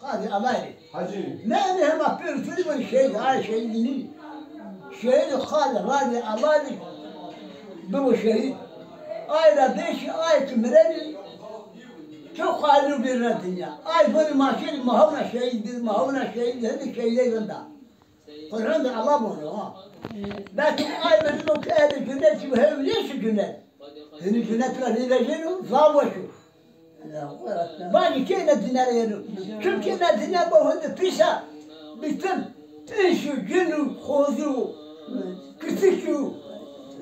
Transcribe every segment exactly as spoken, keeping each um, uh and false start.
Hadi Allah'ı. Hacı. Ne ne hema pürtürü bu şehit, ay şehit ni. Şehit kal, hadi Allah'ı. Bu şehit. Ay da beşi ay ki mireni. Çok hayırlı bir dünya. Ay böyle maşır mahvuna şehit, bir mahvuna şehit, hadi şehit yanında. Kur'an da Allah bunu ha. Belki ay böyle o ki ehli cennet gibi hevliyesi cennet. Hini cennet la ne vereceğini zavaşı. Bacı keyne dinere yenu. Çünkü ne dinere bu hındı pisa. Bitim. İşu, cinu, hozu, kütükü,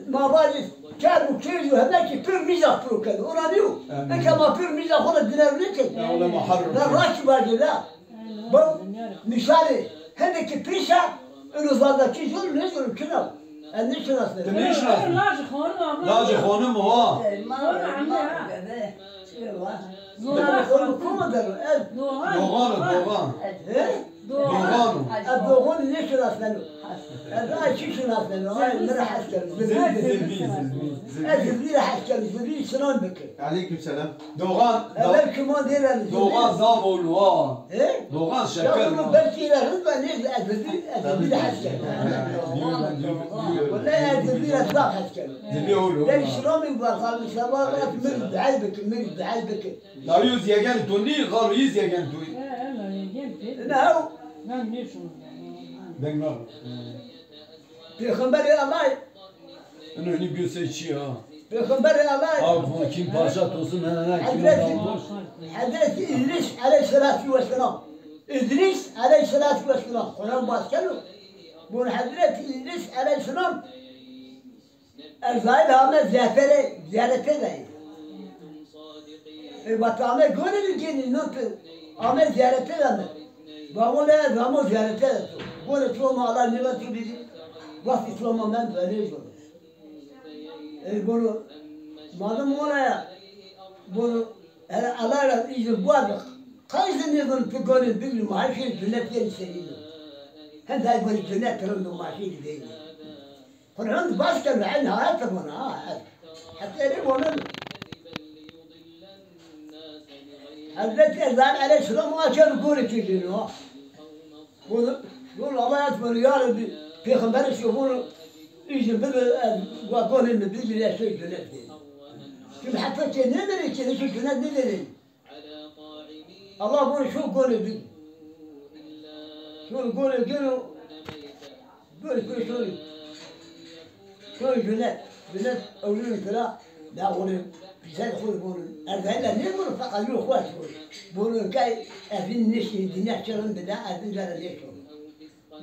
mavali, kerbu, keyyu, hemen ki pür mizah pür kedi. Ona diyor. Eke ma pür mizah ona dinere ne kedi? Ya, ona muharrem. Ben raşi bacı la. Bu misali, hende ki pisa, unu zardaki zor ne zor kina. En ne şinasne? Ti ne şinasne? Lacı xonum abla. Lacı xonum o. Doğan. Doğan o, Doğan. He? Doğan o. Ez Doğan ne şinasne? Ez ay çi şinasne? Ay mira hes keno. Zilbi, zilbi, zilbi. Ez zilbi hes keno. Zilbi sinan bike. Aleyküm selam. Doğan. Evel kiman dêren. Doğan zaf ol wa. He? Doğan şeker. Ya bunu belki ile hızla ne? Ez zilbi, ez zilbi hes keno. Vallahi ez zilbi zaf hes keno. Zilbi ol. Ben şinamî var, xalî sabah rat mir dua bike, mir dua bike. La yüz yegen tu ni, xal yüz yegen tu. Ne o? Ben ne şunu? Ben ne? Peyxamberê Allahî. Ino hinî bîyo sey çî ha. Peyxamberê Allahî. Aw, bu kim paşa tosun, ne, ne, kim Hezretî, olmuş? Hezretî Îdrîs eleyhîsselatu wesselam. Îdrîs eleyhîsselatu wesselam. Quran bas keno. Bu Hezretî Îdrîs eleyhîsselam Ezraîl ame ziyarete, ziyarete de. E, vat ame gone mi gênî, no ti ame ziyarete de mi? Va wele ez amo ziyarete de to. Gone to ma ala nêva to bîdî. Vat Îslam a mend ve nêjo. E, bono, madem wele ya, bono, hele ala ra îzin buarde. Qayzî nêzon ti gone bigî ma her şey cennet yeni serî. Hem zay gone cennet rind o ma şey beyni. Quran bas keno, en hayat de vana, ha, ez. Heta erê vana. Hezretî Ezraîl eleyhîsselam a keno gorê kê gêno, ha. Bunu, bunu Allah etmedi, ya Rabbi, peyxamberî şu bunu, îzin bide, ez, wa gonê mi bigîre şey cennet gêno. Şimdi heta kê nêverê kê, şey cennet nêverê. Allah bunu şu gole bir. Şu gole gelo. Böyle böyle şöyle. Şöyle cennet. Cennet evlî kira. Da bunu güzel koy bunu. Ezraîl ne bunu? Fakat yok, var bunu. Bunu kay evin neşi, dünya çarın da evin zara neşi.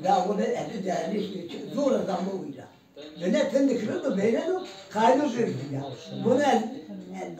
Da bunu evin zara neşi. Zor zaman uyla. Cennet tende kırıldı, beğenen o, kaydı bir ya. Bunu ez, ez,